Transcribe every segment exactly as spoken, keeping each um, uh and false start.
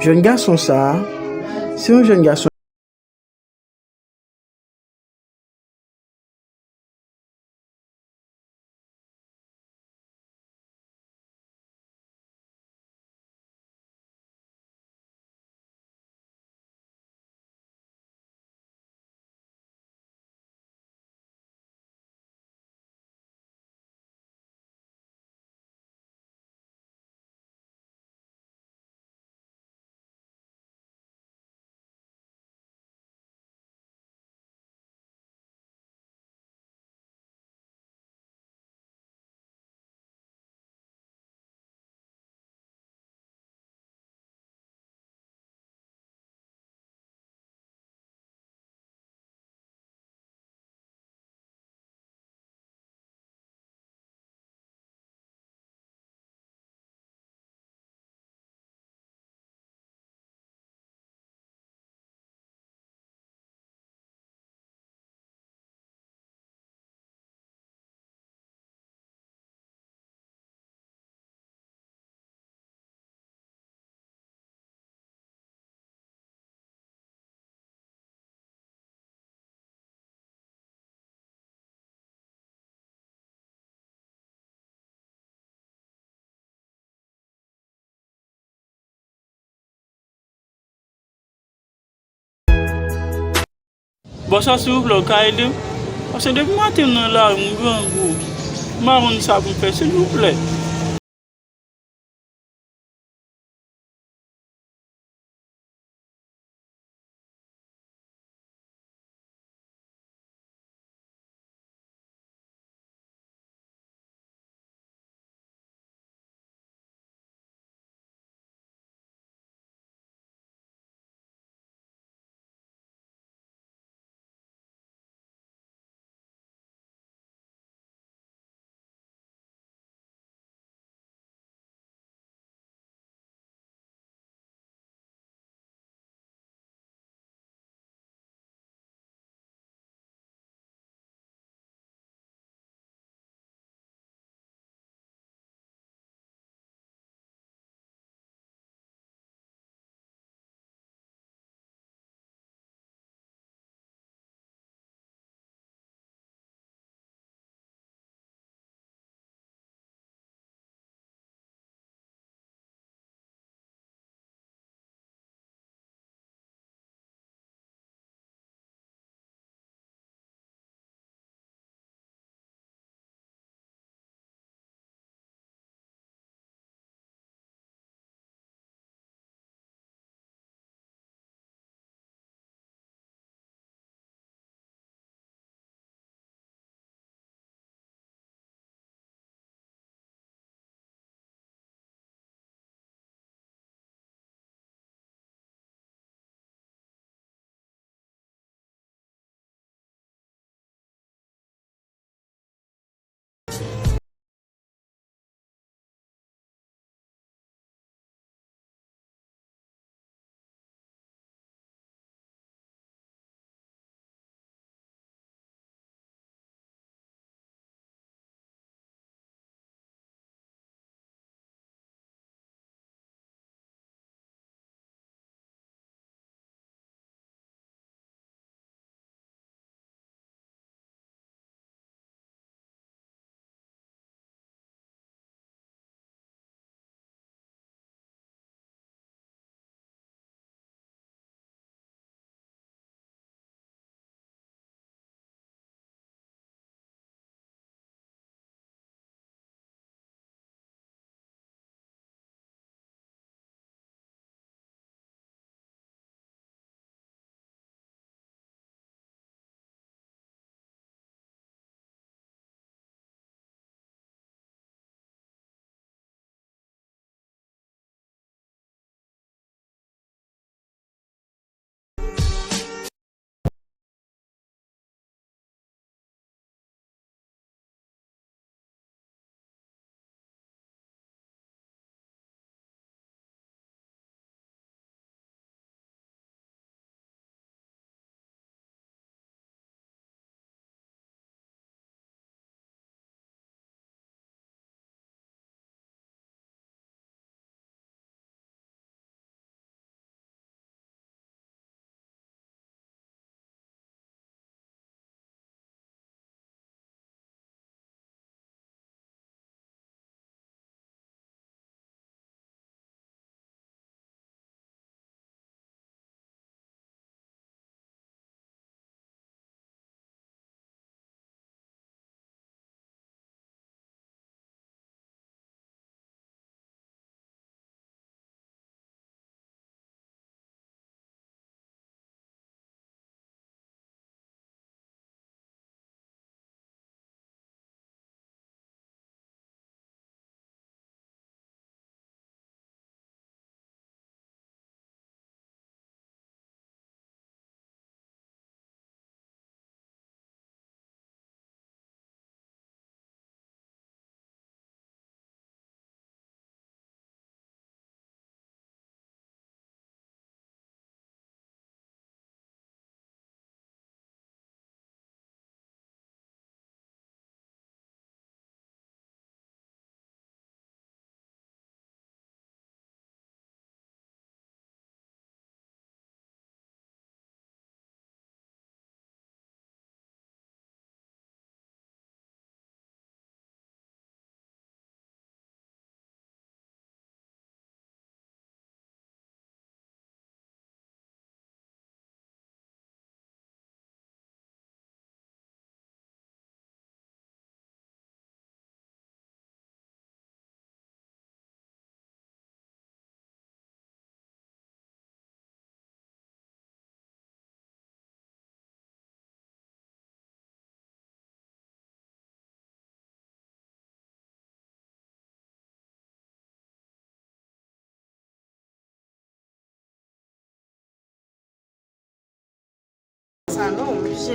Jèn gason sa a, se yon jèn gason. Bòs la, silvouplè, ou ka ede m? Paske depi maten m nan lari, m grangou. M pa konn sa pou m fè, silvouplè.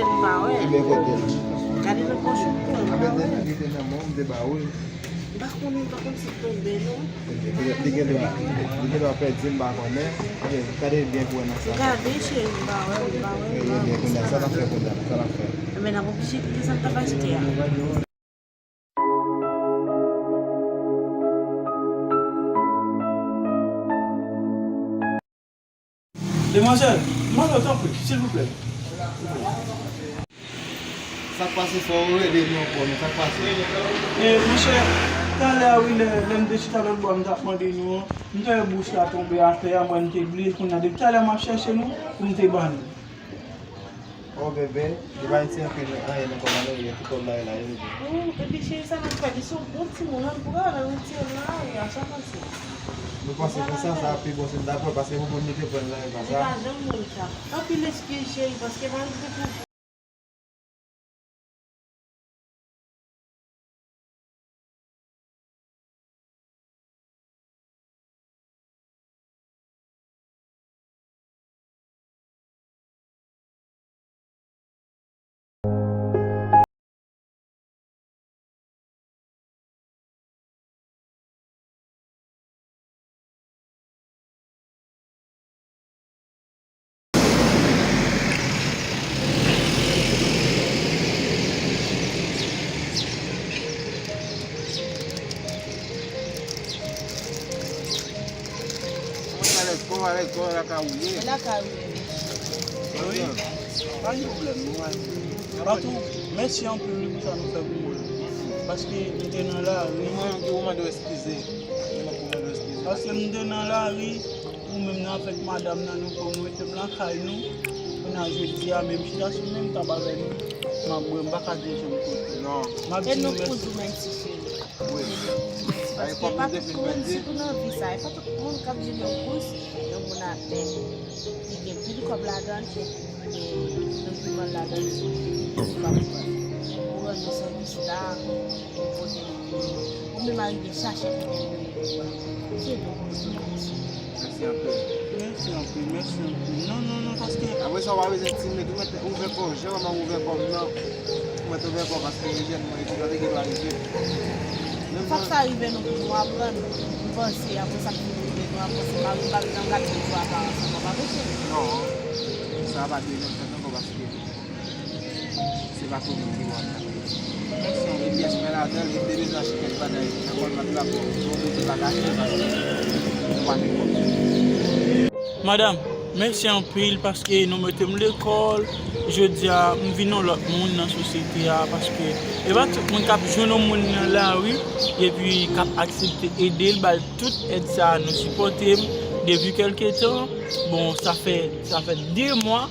M pa wè. Ebyen, kote l? Gade nan pòch ou, m pa wè. Apre, te nan, li te nan men w, m te ba ou l. M pa konnen, m pa konn si l tonbe, non. Ebyen, petèt li gen dwa, li gen dwa pèdi, m pa konnen. Ebyen, gade byen pou wè nan sa. Gade, cheri, m pa wè, m pa wè, m pa wè. Ebyen, kounye a, sa n ap fè kounye a, sa n ap fè? Ebyen, n ap oblije kite sa n t ap achte a. Demwazèl, m mande w tanpri, silvouplè. Sa k pase, fò w rele nou ankò, men sa k pase? E, monchè, talè a, wi, lè, lè m te chita lòt bò, m t ap mande nou an, m t wè bous la tonbe atè a, mwen m te bliye, kounye a, depi talè m ap chèche nou, pou m te ban nou. Oh, bebe, li pa retire anpil anyen nan kò m, non, li gen tout kòb la, la, wi, bebe. Oh, epi cheri, sa n ap fè, li se yon bon timoun, an, pou al retire l nan lari a, sa pase? Nou panse konsa, sa ap pi bon, se dakò, paske pou moun nou te pran nan, e pa sa. Li pa janm moun sa. Anpil eskiz, cheri, paske mari te pou Kòman, Alex? Kòman, Alex? Kòman lakay ou ye? Lakay ou ye, mesye. Wi. Pa gen pwoblèm, nou al. Patou, mèsi anpil wi pou sa nou fè pou mwen. Paske m te nan lari. Mwen menm ki ou mande w eskize. Mwen menm ki ou mande w eskize. Paske m te nan lari, ou menm nan avèk madanm nan, nou pran mwen mete m lakay nou. Kounye a jodi a, menm chita sou menm tab avè nou. M ap bwè, m pa ka dirije m kote. Non. M ap di nou mèsi. Wi. Paske e pa tout moun, sitou nan vi sa, e pa tout moun k ap jwenn yon bous, yon moun atè, ki gen pil kòb ladan l, ki gen, gen dokiman ladan l, ki pa pou pran. Ou rann nou sèvis la, ou pote nou vini. Ou menm arive chache pou nou vini. Se bon pou nou. Mèsi anpil. Mèsi anpil, mèsi anpil. Non, non, non, paske apre sa, w pa bezwen timid, ou mèt ouvè kò w, jan mwen ouvè kò m nan. Ou mèt ouvè kò w, paske rejèn mwen, epi sa te gen dwa rive. Fòk sa rive nou pou nou aprann. Nou panse, apre sa k fin rive, nou ap panse, mari m pa bezwen gade yon aparans ankò, pa vre, cheri? Non, sa pa dwe menm fèt ankò, paske se pa konnen ki w ap fè. Mèsi anpil. E pyès mwen ladan l, e te bezwen achte kèk bagay nan kòl mwen la, bon, bon, mwen te pa ka achte, paske mwen pa gen kòb. Madanm, mèsi anpil paske nou mete m lekòl. Jodi a, m vin yon lòt moun nan sosyete a, paske e pa tout moun k ap jwenn yon moun nan lari, epi k ap aksepte ede l, ba l tout èd sa a, nou sipòte m depi kèlke tan. Bon, sa fè, sa fè de mwa,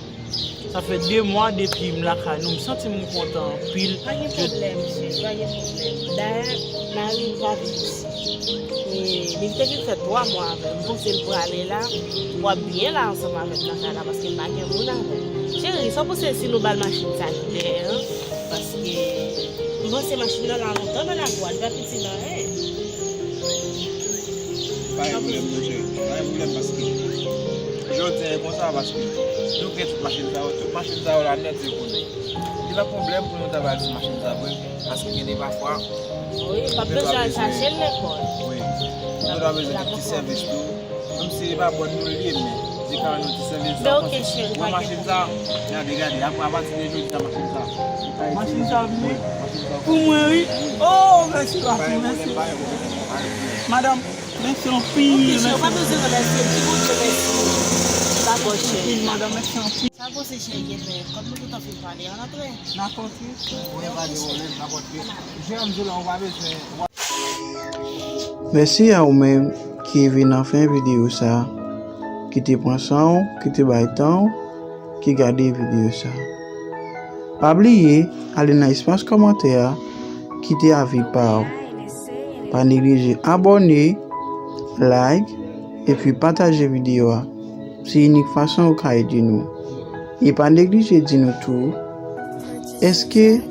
sa fè de mwa depi m lakay nou, m santi m kontan anpil. Pa gen pwoblèm, cheri, pa gen pwoblèm. Dayè, mari m pa vin isit. E li te vin fè twa mwa avè m. M panse l prale la, w ap byen la ansanm avè m nan kay la, paske m pa gen moun avè m. Cheri, sa w panse si nou ba l machin sa ki dèyè an? Paske m panse machin nan la lontan nan lagwa, li pa piti nan anyen. Pa gen pwoblèm non, cheri. Pa gen pwoblèm paske jodi a e konsa, paske nou gen tout machin sa yo, tout machin sa yo la nèt, se konnen. Li pa pwoblèm pou nou ta ba l ti machin sa vre, paske gen de pafwa. Wi, m ap bezwen al chache l lekòl. Wi. Nou ta bezwen kèk ti sèvis tou. Menm si li pa bòn nou l ye, men li ka rann nou ti sèvis. Men oke, cheri, pa gen pwoblèm. Gade, gade, apre, apati de jodi a, machin sa. Machin sa vini? Wi, machin sa. Pou mwen, wi. Oh, mèsi, papi, mèsi. Madanm, mèsi anpil. Oke, cheri, ou pa bezwen remèsye m, di Bondye mèsi. Dakò, cheri. Anpil, madanm, mèsi anpil. Sa w panse, cheri, gen fè? Kòm nou tout an fin pale, ann antre. N a kontre. Wi, pa gen pwoblèm, n a kontre. Jan m di w la, ou pa bezwen. Mèsi a ou menm ki rive nan fen videyo sa, ki te pran san w, ki te bay tan w, ki gade videyo sa. Pa bliye ale nan espas kòmantè a, kite avi pa w. Pa neglije abòne, like, epi pataje videyo a. Se inik fason ou ka ede nou. E pa neglije di nou tou, èske